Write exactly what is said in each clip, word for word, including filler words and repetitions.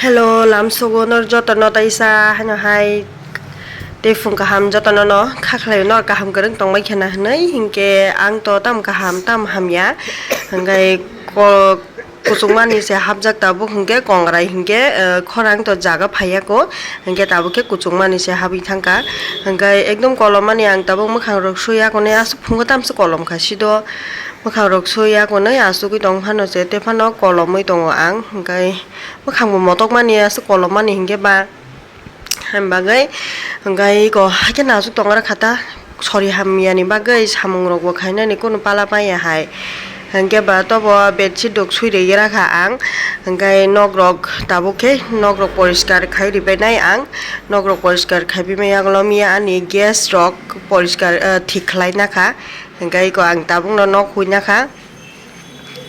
Hello, lamsogo nor jotono taisa hano hai tei phung kaham jotono no kha khlai nor kaham kwrwng tongbai khena hwnwi, hinkhe ang to tam kaham tam hamya, hwnkhe ko-, kuchukmani se hapjak tabuk, hinkhe kongrai hinkhe, eh, khorang to jaga phaiya ko, hinkhe tabuk khe kuchukmani se habwi thangkha, hinkhe ekdom kolomani ang tabuk mwkhang rok suiya konwi aswk phungo tamse kolom kha sido. Mwkhang rok suiya konwi asugwi tong phano se, tephano kolomwi tongo ang, hwnkhe mwkhangbo motokmani aswk kolommani hinkhe ba. Haini bagwi hwnkhe iko haikhe no aswk tongra kha ta, sori hamyani bagwi samung rokbo khainani kunu pala paiya hai. Hinkhe ba tobo bedsheet rok sui rwi rakha ang, hwnkhe nok rok tabuk khe nok rok poriskar khai ribainai ang, nok rok poriskar khaibaimani yagulo miya ani gas rok poriskar, eh, thik khlai nakha. Hwnkhe iko ang tabukno nok huina kha.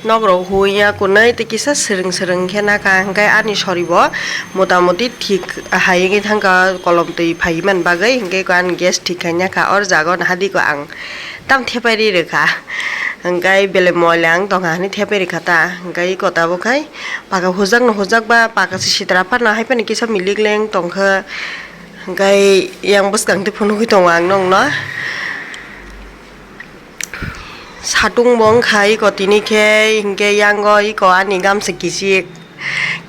Nok rok huiya kunui tei kisa swrwng swrwng khe nakha, hwnkhe ani sori bo mota moti thik hai wngwi thangkha, kolom twi phaiman bagwi, hwnkhe iko ani gas thik khaina kha. Or jaga o naha di ko ang tam thepai ri rwkha, hwnkhe belai moila wng tongkha hwnwi thepai rwkha ta, hwnkhe iko tabuk khai paka hujak no hujak ba paka se sitra phano hai phano kisa milik leng tongkha, hwnkhe yang bwskang tei phunugwi tongo ang nokno. Satung bo wngkha iko tini khe, hinkhe yango iko ani gamsa kichik,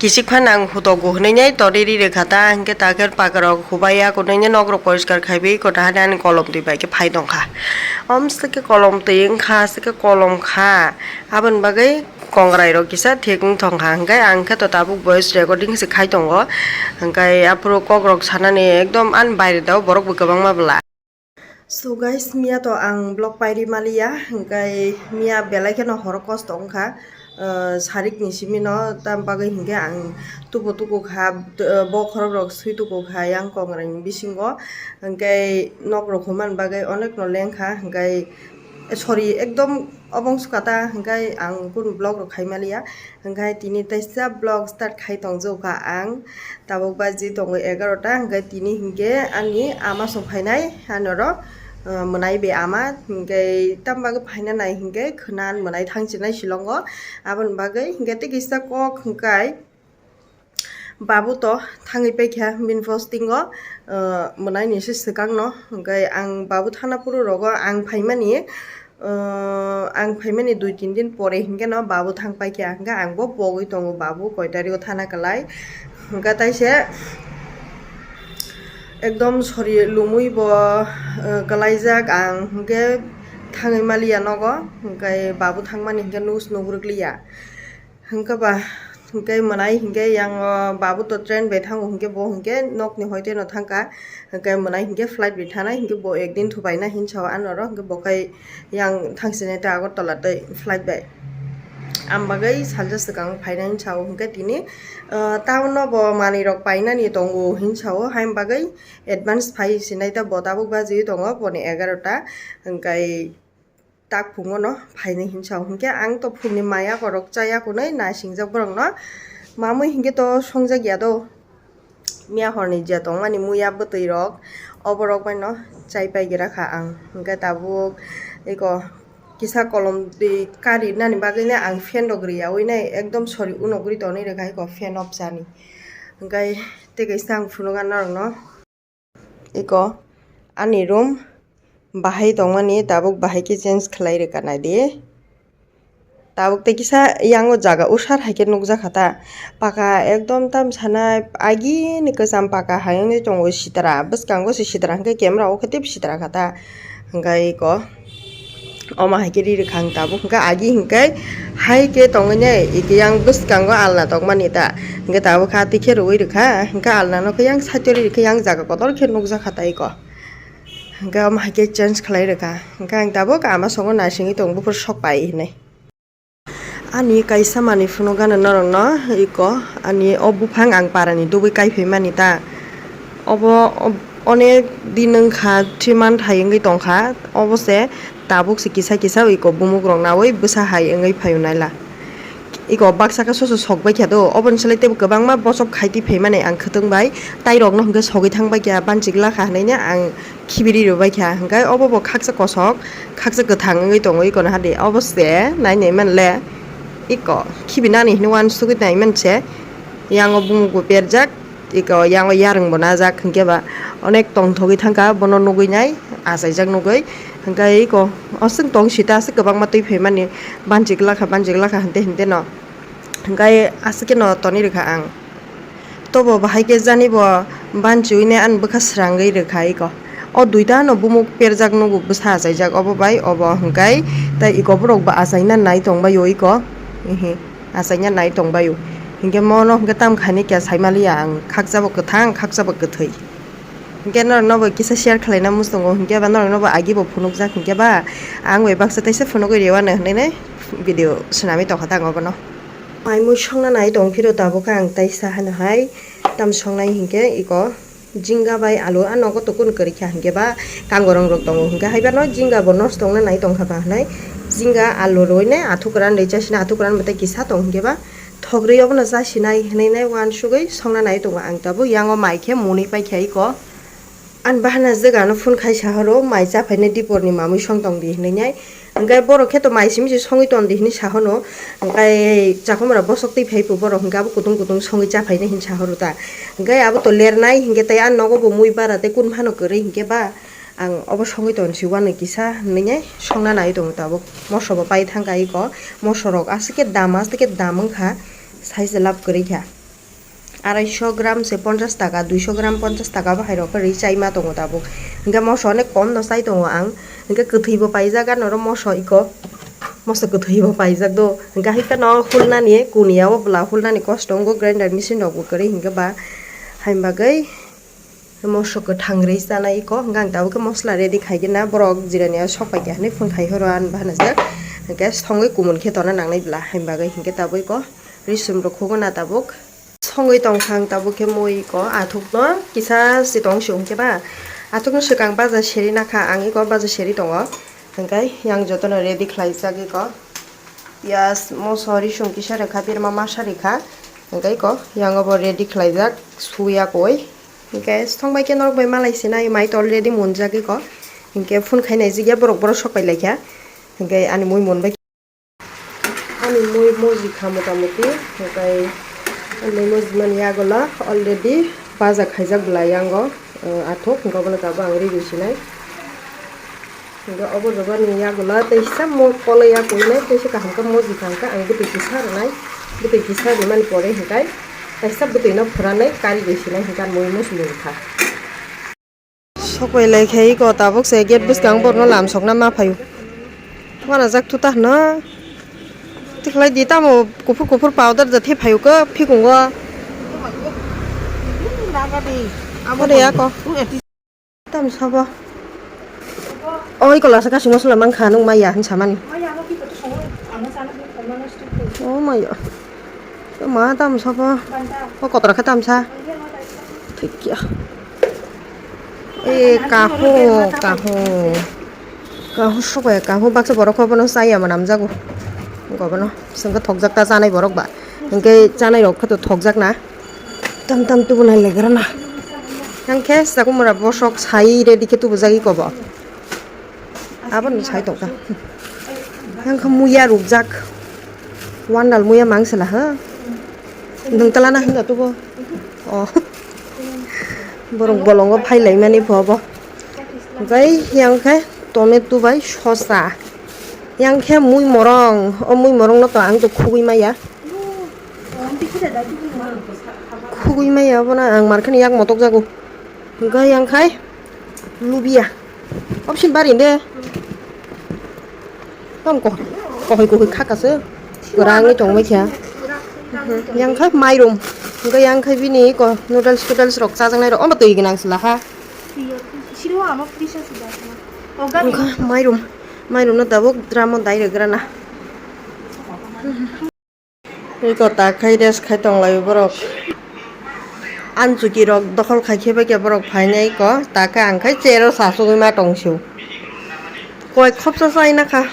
kichik phano ang hutogo hwnwi nai torwi ri rwkha ta, hinkhe ta khe paka rok hubai ya kunui nai nok rok poriskar khaiwi iko ta hani ani kolom twi bai khe phai tongkha. Om swkhe kolom twi wngkha, swkhe kolom kha, aboni bagwi kongrai rok kisa thik wng tongkha, hinkhe ang khe to tabuk voice recording se khai tongo, hinkhe aphuru kok rok sanani ekdom ani baire da o borok bo kwbangma bwla. So guys, miya to ang vlog pairi maliya, hwnkhe miya belai kheno horo kosto wngkha, ah, sarik ni simi no, tam bagwi hwnkhe ang tubu tuku kha, ah, bokhorok rok sui tuku kha yang kongrai ni bisingo, hwnkhe nok rok human bagwi onek no lengkha, hwnkhe sorry, ekdom obo wngsu kata, hwnkhe ang kunu vlog rok khai maliya. Hwnkhe tini teisa vlog start khai tongjokha ang. Tabuk baji tongo egarota, hwnkhe tini hinkhe ani ama song phainai, anoro, uh, mwnai bai ama, hwnkhe tam bagwi phaina nai hinkhe khwna mwnai thangchinai Shillongo. Aboni bagwi hinkhe tei kisa kok hwnkhe babu to thangwi paikha bini postingo, uh, mwnaini se swkangno. Hwnkhe ang babu thangna phuru rogo ang phaimani, Ahh, ang phaimani dui tin din pore hinkhe no babu thang paikha, hinkhe ang bo pogwi tongo, babu koi tarik o thana kwlai, hinkhe taise ekdom sori lumui bo, ahh, kwlaijak ang, hinkhe thangwi maliya nogo, hinkhe babu thangmani hinkhe nus nugrwk liya. Hwnkhe ba, hwnkhe mwnai hwnkhe yang o babu to train bai thango, hwnkhe bo hwnkhe nokni hoite no thangkha, hwnkhe mwnai hwnkhe flight bai thanai, hwnkhe bo ekdin thubaina hinwi sao anoro, hwnkhe bo khai yang thangsinai ta Agartala tei flight bai. Am bagwi salsa swkang phainai hinwi sao, hwnkhe tini, ah, town no bo manwi rok painani tongo hinwi sao, haini bagwi advance phai sinai ta bo tabuk bajiwi tongo, pone egarota, hwnkhe tak phungo no phainai hinwi sao, hinkhe ang to phungni maya borok chaya kunui naisingjak borok no, mamui hinkhe to songjak ya do, miya horni je tongmani muya bwtwi rok, oborok bai no chai pai gira kha ang, hinkhe tabuk eko kisa kolom twi kari nani bagwi no ang fan rok riyaui nai ekdom sori unogwi tonwi rwkha eko fan off chani, hinkhe tei kaisa ang phunukha norok no. Iko ani room bahai tongmani tabuk bahai khe change khlai rwkha naidi. Tabuk tei kisa yango jaga usar hai khe nukjakha ta. Paka ekdom tam sana agini kwcham paka hai wngwi tongo sitra. Bwskango se sitra hwnkhe camera o khe teibo sitra kha ta. Hwnkhe iko. Omo hai khe ri rwkha ang tabuk, hwnkhe agi hwnkhe hai khe tongwi nai, iko yang bwskango alna tongmani ta, hwnkhe tabuk khe atwi khe rwui rwkha, hwnkhe alna no khe yang side o ri rwkha, yang jaga kotor khe nukjakha ta iko, hwnkhe omo hai khe change khlai rwkha, hwnkhe ang tabuk ama songo naisingwi tongo buphuru sok pai hinwi. Ani kaisa manwi phunukgano norokno iko, ani o buphang ang parani dugwi kaiphaimani ta. Obo, ob-, onek din wngkha, three month hai wngwi tongkha. Obo se tabuk se kisa kisa iko bumuk rok naui bwsa hai wngwi phaio naila. Iko baksa khe soso sok baikha do, oboni slai teibo kwbangma bosok khai twi phaimani ang khwtwng bai, tai rokno hwnkhe sogwi thang baikha, banchik lakha hwnwi ang khibiri rwbaikha, hwnkhe obo bo khaksa kosok, khaksa kwthang wngwi tongo, iko naha di, obo se nai nai manle, iko khibi nani hinwi uansugwi nai manse, Yango bumuk bo perjak, iko yango yarwng bo najak, hinkhe ba onek tongthogwi thangkha, bono nugwi nai, achaijak nugwi. Hinkhe iko o chwng tong sita aswk kwbangma twi phaimani, banchi glakha, banchi glakha hinte hinte no. Hinkhe aswk khe no tonwi rwkha ang. Tobo bahai khe jani bo banchiwi nai ani bwkha srangwi rwkha iko. O duita no bumuk perjak nugo bwsa achaijak obo bai obo hinkhe tei iko borok bo achaina nai tongbaio iko. Ehe, achaina nai tongbaio. Hinkhe mono hinkhe tam khaini kya saimaliya ang khakchabo kwthang khakchabo kwthwi. Hinkhe norokno bo kisa share khlaina muchungo hinkhe ba norokno bo agi bo phunukjak hinkhe ba ang bai baksa teisa phunugwi rwano hinwi nai video swnamwi tongkha ta ang obono. Mai mui songna nai tongphiro tabuk ang teisa hano hai tam songnai hinkhe iko. Jinga bai alu, a nogo to kun kwrwi kha hinkhe ba kangorong rok tongo hinkhe hai phano jinga bo nosto wngna nai tongkha ba hinai jinga alu rwui nai athuk kwran rwui chasina athuk kwran mwtai kisa tong hinkhe ba thok rwui obono chasinai hinui nai uansugui songna nai tongo ang tabuk yango mai khe mwnwi paikha iko. Ani bahana jwgano phone khai sahoro mai chaphainai dipor ni mamui song tongdi hinui nai. Hingke borok khe to mai simi se songwi ton di hinui sa hono, hingke chakhumra bosok twi phai pho borok hingke abo kutung kutung songwi cha phainai hinui sa horo ta, hingke abo to lernai hingke tei a nogo bo mui bara tei kun phano kwrwi hingke ba ang obo songwi ton si uanw kisa hinui songna nai tongo tabuk moso bo pai thangka iko moso rok aswk khe dam aswk khe dam wngkha sai se lab kwrwi kha. Arai sho gram se ponchash taka, dui sho gram ponchash taka bo hai rok khe rwi chai ma tongo tabuk. Hingke moso onek kom no chai tongo ang. Hingke kwthwi bo paijak ano oro moso iko. Moso kwthwi bo paijak do. Hingke hai phano hulnani kuniya o bwla hulnani kosto wngo grinder machine rok bo kwrwi hingke ba. Hai bagwi moso kwthang rwi chanai iko. Hingke ang tabuk khe mosla ready khai khe na borok jirani o sok pai kha hinui phone khai horo ani bahanajak. Hingke songwi kumun khe tona nangnai bwla hai bagwi hingke tabuk iko. Risum rok khugo na tabuk. Songwi tongkha ang tabuk khe mui ko athukno kisa si tong si hwnkhe ba athukno swkang baja seri nakha ang iko baja seri tongo hwnkhe yang jotono ready khlaijak iko piyaj moso risung kisa rwkha berma masa rikha hwnkhe iko yang obo ready khlaijak suya koi hwnkhe songbai khe norok bai malai sinai mai to already munjak iko hwnkhe phone khai naijak ya borok borok sok pai laikha hwnkhe ani mui munbai. Ani mui moji kha mota moti, hwnkhe ani mui moji mani yagola already baja khaijak bwla yango, ah, athuk, hwnkhe obono tabuk ang ready sinai. Hwnkhe obo jabani yagola teisa mo koloi ya kuinai, teisa kaham khe moji kha hwnkhe ang bwtwi kisa rwnai, bwtwi kisa rwmani pore hwnkhe teisa bwtwino phwranai kari bai sinai hwnkhe ani mui moji mui kha. Sok bai lai khai iko tabuk se gate bwskang borokno lam sokna ma phaio. Uanajak thuta hwno. Tikhlai di tamo kuphur kuphur powder da the phaio khe phikungo. Ode ako. Tam sabo. Oi kola sa kasing mosla mang kha nung maya hin samani. Oh maya. Ma tam sabo. O kotor khe tam sa. Thik ya. E kaho, kaho. Kaho sokya, kaho baksa borok khe bono chaya mwnam jago. Gobono sengkhe thokjak ta chanai borok ba. Hingke chanai rok khe to thokjak na. Tam tam tubunai legra na. Hingke sakumura bosok sai ready khe tubujagwi kobo. Abono sai tongkha. Hingke muya rukjak. Wandal muya mang sela ha. Nwng tala na hinda tubo. Oh. Borok bolongo phai lai mani pho bo. Hingke yang khe tomato bai sosa. Yang khe mui morong. O mui morong no to ang to khugui maya. Khugui maya obo na ang mar kheno yak motok jago. Hingke yang khai lubia. Option bari de. Tam ko, kohoi kohoi khaka se. Kwrangwi tongbai kha. Yang khai mairum. Hingke yang khai bini ko noodles toodles rok chajaknai rok. Omo twi gwnang sela ha. Hingke mairum. Mairum no tabuk drum o dai rwgrana. Eko ta khai rest khai tong lai borok. Anchuki rok dokhol khai khe bai khe borok phainai eko ta khe ang khai chair o sa chugui ma tong sio. Koi khopsa chai na kha.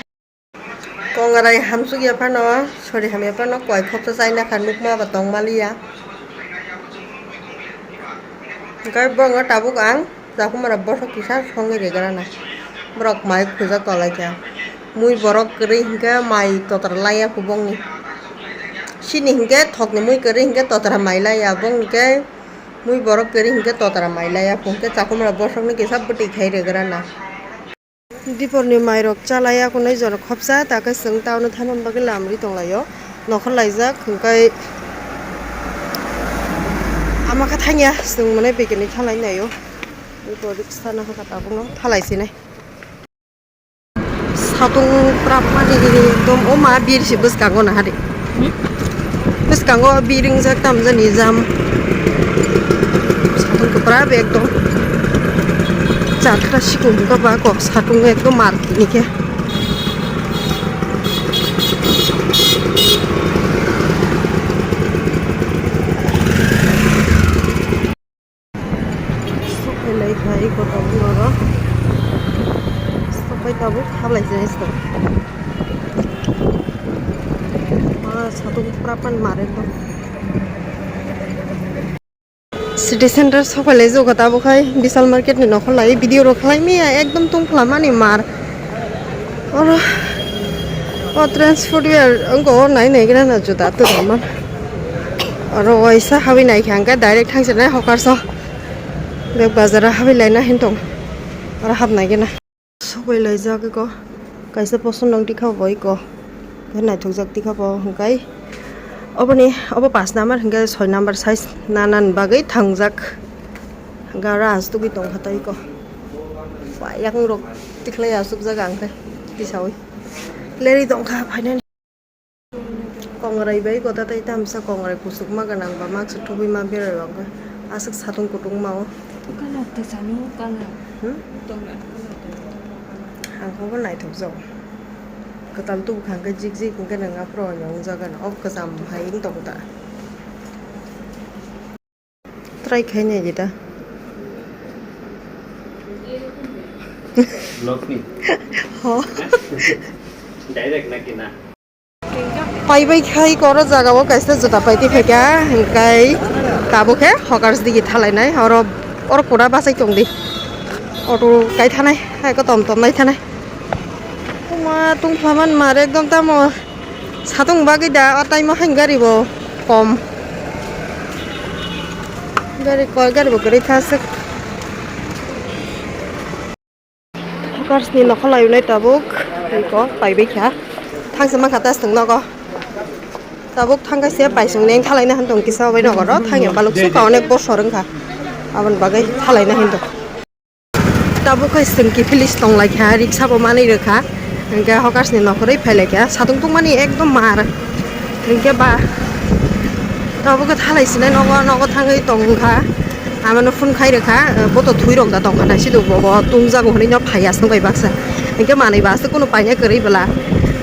Kongrai hamsuk ya phano sori hamya phano koi khopsa chai na kha nukma ba tong maliya. Hingke borok no tabuk ang. Chakhumara bosok kisa songwi regrana. Borok mai khujak tolai kha. Mui borok kwrwi hinkhe mai totra laiya kubungni. Sini hinkhe thokni mui kwrwi hinkhe totra mailaiya, bo hinkhe mui borok kwrwi hinkhe totra mailaiya, hinkhe chakhumra bosongni kisa bwtwi khai rwgrana. Diporni mairok chalaiya kunui jorok khopsa, takhe chwng town-o thanani bagwi lamri tonglaio. Nokhor laijak, hinkhe ama khe thangya, chwng mwnai begini thalai naio. Eko riksano hakha tabukno thalai sinai. Satung prapmani ekdom o ma bir se bwskango nahari. Bwskango bir wngjak tamjani jam. Satung kwprap ekdom. Chakhra sikung kha ba kok satung ekdom mar ni khe. Sophai lai khai ko tabuk oro. Sophai tabuk khalai jai se. Ma satung prapan mare to. City center sophai lai jogo tabuk khai Vishal market ni nokhor lai video rok khlai miya ekdom tungphla mani mar. Oro o transport wear wngkha o nai nai gra na juda tongma. Oro waisa habwi nai kha hwnkhe direct thangsinai hokar so. Bek bazar o habwi laina hin tong. Oro hapnai gena. Sobai laijak eko. Kaisa poson nang tikha bo eko. Khe naithokjak tikha bo hwnkhe. Oboni obo pash number hwnkhe soi number size nanan bagwi thangjak. Gara as tugwi tongkha tei ko. Ba yakung rok tikhlai asukjak ang khe tisawi. Leri tongkha phainani. Kongrai bai kota tei tamsa kongrai kusukma gwnang ba maksa thubui ma berai wngkha. Aswk satung kutung ma o. Kalar ta sanu kalar. Hmm? Tongla kalar ta. Ang khe bo naithokjak. Kwtal tubukha hwnkhe jik jik hwnkhe nwng aphuru wngjak gana. O kwcham hai wng tongo ta. Try khai nai di ta. Vlog ni? Ho. Direct na ki na? Pai bai khai koro jaga o kaisa juta pai ti phaikha, hingkai tabuk khe hokars digi thalai nai, oro, oro pura bachai tong di. Auto kai thanai, hai ko tom tom nai thanai. Kuma tungpha man mar ekdom tamo. Satung bagwi da, o time o haino gari bo kom. Gari koi, gari bo kwrwi kha swk. Hokars ni nokholai unai tabuk, iko paibai kha. Thangsa mankha ta swng nogo. Tabuk thangkha se paisung neng thalai na han tong kisa bai nogo ro, thangya baluk swkha onek bosor wngkha. Aboni bagwi thalai na hin tong. Tabuk hai chwng kiphilwi se tonglaikha, riksa bo manwi rwkha, hwnkhe hokars ni nokhorwi phailaikha, satung tungmani ekdom mar, hwnkhe ba tabuk khe thalai sinai nogo, nogo thangwi tongkha, amano phone khai rwkha, boto thwi rok da tongkha, naisido bo, bo tungjago hwnwi no phaiya swngbai baksa, hwnkhe manwi ba aswk kunu paina kwrwi bwla,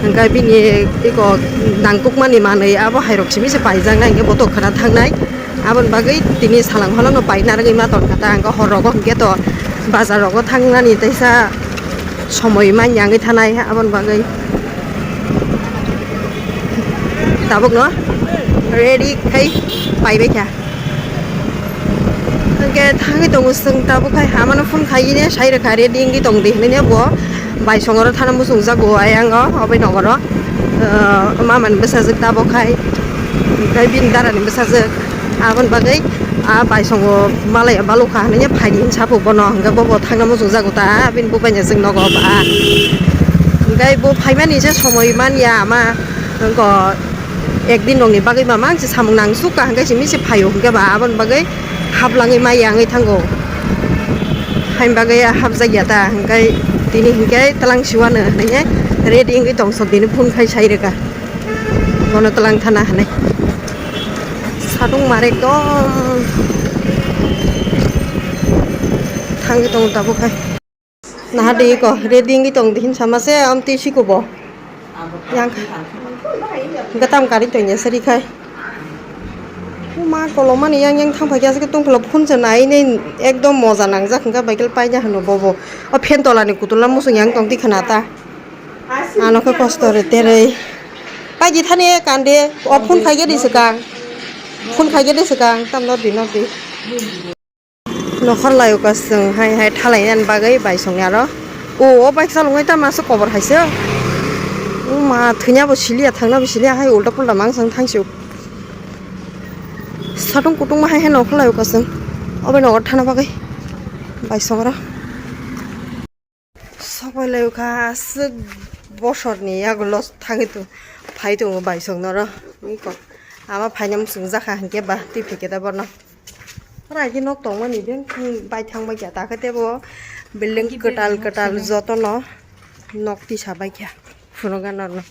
hwnkhe bini eko nangkukmani manwi abo hairok simi se paijaknai, hwnkhe boto khwna thangnai. Aboni bagwi tini salang holono pai narwgwi ma tongkha ta, hwnkhe hor rogo hwnkhe to bazar rogo thangnani teisa somoi manya wngwi thanai, aboni bagwi tabukno ready khai paibai kha. Hwnkhe thangwi tongo chwng tabuk khai, amano phone khaiyene sai rwkha ready wngwi tong di hwnwi bo bai songoro thana muchungjago ayang o obai nogoro, ah, mamani bwsajwk tabuk khai, hwnkhe bini darani bwsajwk. Aboni bagwi a baisongo malai balukha hinwi phaidi hinwi saphuk bono, hwnkhe bobo thangna muchungjago ta, bini bubaini aswk nogo ba. Hwnkhe bo phaimani se somoi manya ama, wngkha ekdin rokni bagwi ba mang se samung nangsukha, hwnkhe simi se phaio, hwnkhe ba aboni bagwi haplangwi maya wngwi thango. Haini bagwi hapjakya ta, hwnkhe tini hwnkhe twlang siwano hinwi ready wngwi tong sok, tini phone khai sai rwkha. Bono twlang thana hinwi. Satung mar ekdom thangwi tongo tabuk hai. Naha de iko ready wngwi tong di hin sama se amtwi siko bo. Yang gatam kari tongya sari khai. Uma kolomani yang yang thang phai khe aswk tong phela phone se nai nai ekdom moja nangjak hwnkha, baikal paina hwno bobo. O fan tolani kutula musung yang tong di khna ta. Ano khe kosto re terei. Paidi thani kande, o phone khaigedi swkang. Phone khaigedi swkang, tam nodi nodi. Nokhor laio ka chwng hai hai thalai nani bagwi bai songni aro. O, o bike chalogwi tamo aswk kobor hai se. O ma thwina bo siliya, thangna bo siliya, hai ulta pulta mang chwng thang sio. Satung kutung ma hai hai nokha lai ukha chwng. Obo nogo thana bagwi. Bai songora. Sobai lai ukha aswk bosorni yagulo thangwi tu phai tongo bai song noro. Iko. Ama phaina muchung jakha hinkhe ba twi phikhe da borno. Ora agi nok tongmani beng bai thang bai kya ta khe tebo building kwtal kwtal jotono nok tisa bai kya. Phunukgana no.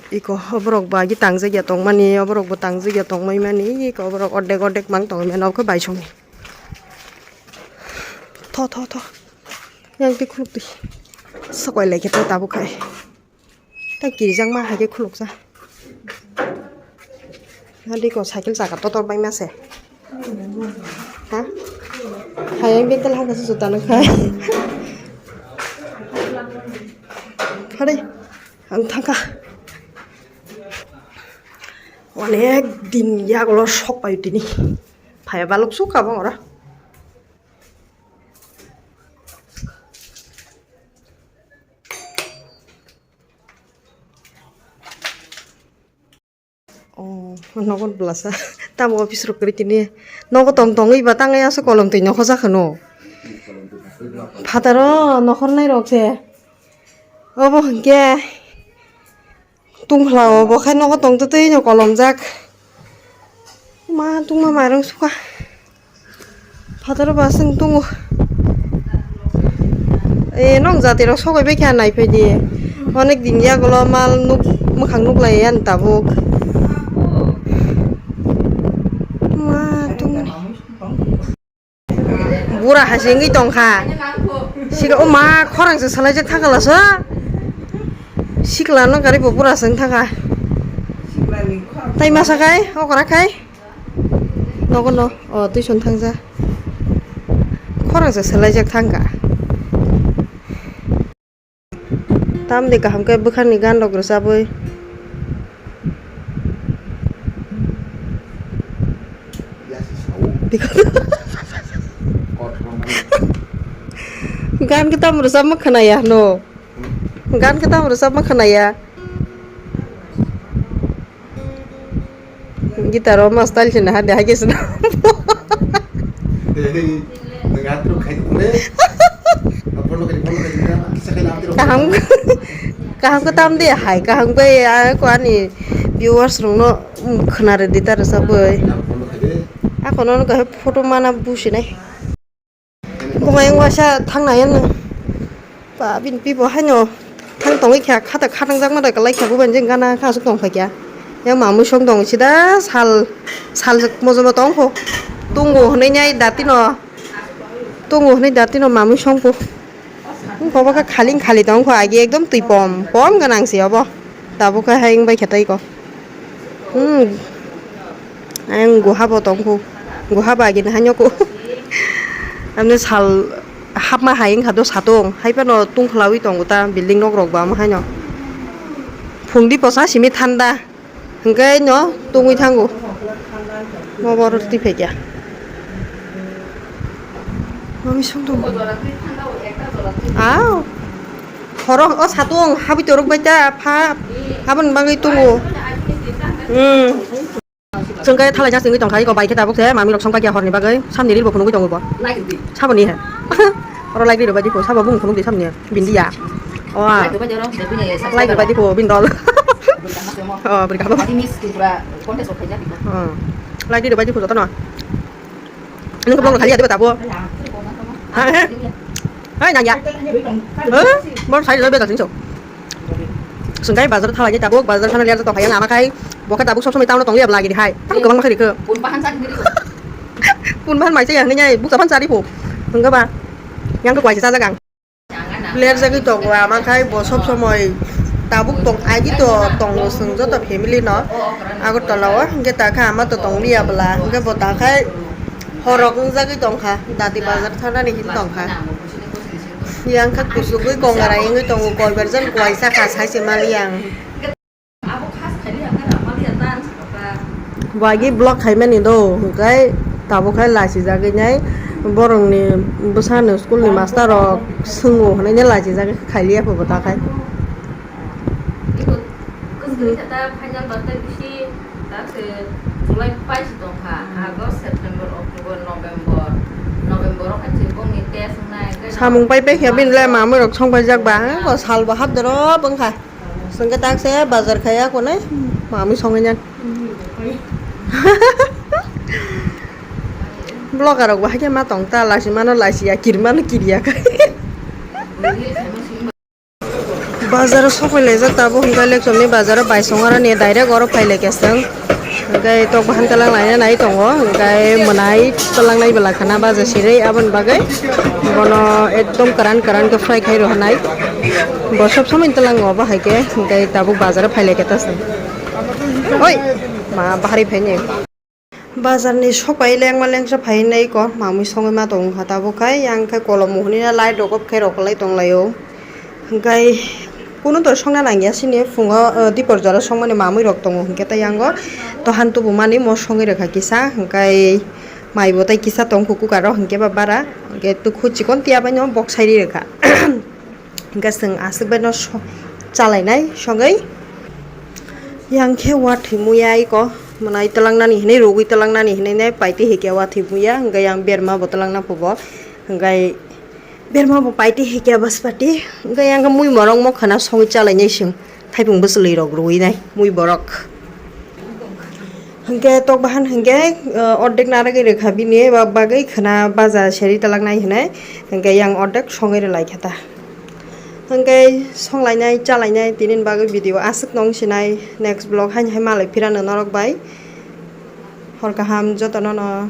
Iko oborok bo agi tangjak ya tongmani, oborok bo tangjak ya tongmani, iko oborok ordek ordek mang tongmani, obo khe bai songni. Tho, tho, tho. Yang twi khuluk twi. Sokoilai khe tei tabuk khai. Tei kirijak ma hai khe khuluksa. Nadi ko cycle chaka totor bai ma se. Ha? Hai, ang betel haka se juta nang khai. Hare, ang thangka. Onek din yagulo sok pai tini. Phai balok suk ka bang ora. Oh, nogo blasa. Tamo office rok kwrwi tini. Nogo tong tongwi ba tangwi aswk kolom twi nokho jakha no. Phataro nokhornai rok se. Obo hinkhe tungphla o bo khai nogo tong twtwi no kolom jak. Ma tungma mairung sukha. Phataro ba chwng tongo. E, nong jati rok sogwi bai kha nai phai di. Onek din yagulo mal nuk, mwkhang nuk lai ya tabuk. Ma tungmani. Bura hasingwi tongkha. Sika o ma khorang se salaijak thangkha laso. Sikla no gari bo bura seng thangkha. Tai masa kai, okra kai. Nogo no, o, tuition thangja. Khorang se selaijak thangkha. Tamni kaham khe bwkhani gan rok rwchabwi. Gan khe tamo rwchabma khwnaya no. Gan khe tamo rwchabma khwnaya. Guitar o ma style se naha de, hai khe se na. Kaham, kaham khe tam de hai, kaham khe a ko ani viewers rok no, um, khna rwdi ta rwchabwi. Ako no no kaham photo mana businai. Bwkha yang waisa thang nai ano. Ba bini pibo haino thang tongwi kha, khata khatang jakma da kwlai kha, bubani jeng gana kha aswk tong phai kha. Yang mamwi song tong sida sal, sal mojomo tong kho. Tungo hwnwi nai datino. Tungo hwnwi datino mamwi song kho. Wngkha obo khe khali khali tong kho, agi ekdom twi pom, pom gwnang se obo. Tabuk khe hai wng bai khe tei ko. Hmm. Ayang guha bo tong kho. Guha ba agini haino ko. Amne sal hapma hai wngkha do satung. Hai phano tungkhwlawi tongo ta building nok rok ba omo haino. Phungdi posa simi thanda. Hwnkhe no tungwi thango. Mo borok twi phaikya. Mami song tongo. Aw. Khoro o satung habwi torok bai ta pha haboni bagwi tongo. Hmm. Chwng khe thalai jak chwngwi tongkha iko bai khe tabuk se mami rok song paikya horni bagwi samni ril bo phunugwi tongo bo. Saboni he. Oro like rwbai di ko sabo bung phunugdi samni bindiya. O a. Like rwbai di ko bindol. O bwrwi kaham. Like rwbai di ko jotono. Nung khe blong rok khali ya deba tabo. Ha, ha. Hai, nang ya. Ha? Bor sai lo beda sing so. Sungkai bazar thala ya tabuk, bazar thana liya to hayang ama khai. Boka tabuk sob somoi town tong liya lagi di hai. Tam gabang makhari ke. Pun bahan sa diri. Pun bahan mai saya ngai buk saban sari po. Hingga ba. Yang ke kuai sa jagang. Ler jagwi tongo ama khai bo sob somoi tabuk tong agi to tongo sung joto family no Agartala o hingke ta kha ama to tong liya bwla hingke bo ta khai horok wng jagwi tong kha dati bazar thana ni hin tong kha yang kha kusugwi kongara wngwi tongo koi berjani kuai sa kha sai se mali ang. Bo agi vlog khaimani do, hwnkhe tabuk khai lachijagwi nai borokni bwsano school ni master rok swngo hwnwi nai lachijagwi khailiya phubo ta khai. Iko kwswrwi khe ta final birthday bisi ta se July paisi tongkha, August, September, October, November, November o khachi bongni test wngnai, tei samung pai pai khe bini le mamui rok song paijak ba, ha? Ko sal bo hap doro bwngkha. Sengke tak se bazar khaya konai mamui songwi nang. Vlogger rok bo haikhe ma tong ta, laisi mano laisi ya, kiri mano kiri ya khai. Bazar o sokoi laijak tabuk, hwnkhe lekchomni bazar o bai song aroni direct oro phai lai khe chwng. Hwnkhe tok bahan twlang laina nai tongo, hwnkhe mwnai twlangnai bwla khana baja sirwi, aboni bagwi bono ekdom kwran kwran khe fry khai rw hwnai. Bo sob somoi twlango bo hai khe, hwnkhe tabuk bazar o phai lai khe ta chwng. Oi, ma bahari phaini. Bazar ni sopai lengma lengsa phai nai ko, mamui songwi ma tong kha tabuk khai, yang khe kolom hwnwi na light rok off khe rw kwlai tong lai o. Hwnkhe kunu to songna nang ya sini, phungo, o, dipor jora songmani mamui rok tongo, hwnkhe tei yango tohan tubumani mo songwi rwkha kisa, hwnkhe mai bo tei kisa tong kho cooker o, hwnkhe ba bara, hwnkhe tukhu chikon tiya bai no bok sai ri rwkha. Hwnkhe chwng aswk bai no so-, chalainai sogwi. Yang khe wathwi muya iko, mwnai twlangnani hinwi rugwi twlangnani hinwi nai paitwi hikhe wathwi muya, hwnkhe yang berma bo twlangna phubo, hwnkhe berma bo paitwi hikhe bwswkati, hwnkhe yang khe mui morok mo khana sogwi chalainai chwng. Thaipung bwchwlwi rok rwwi nai mui borok. Hwnkhe tok bahan hwnkhe, uh, ordek narwgwi rwkha bini ba-, bagwi khwna baja seri twlangnai hinwi, hwnkhe yang ordek songwi rwlai kha ta. Hwnkhe songlainai chalainai tini bagwi video aswk nung sinai, next vlog haini hai malai phirano norok bai. Hor kaham jotono no.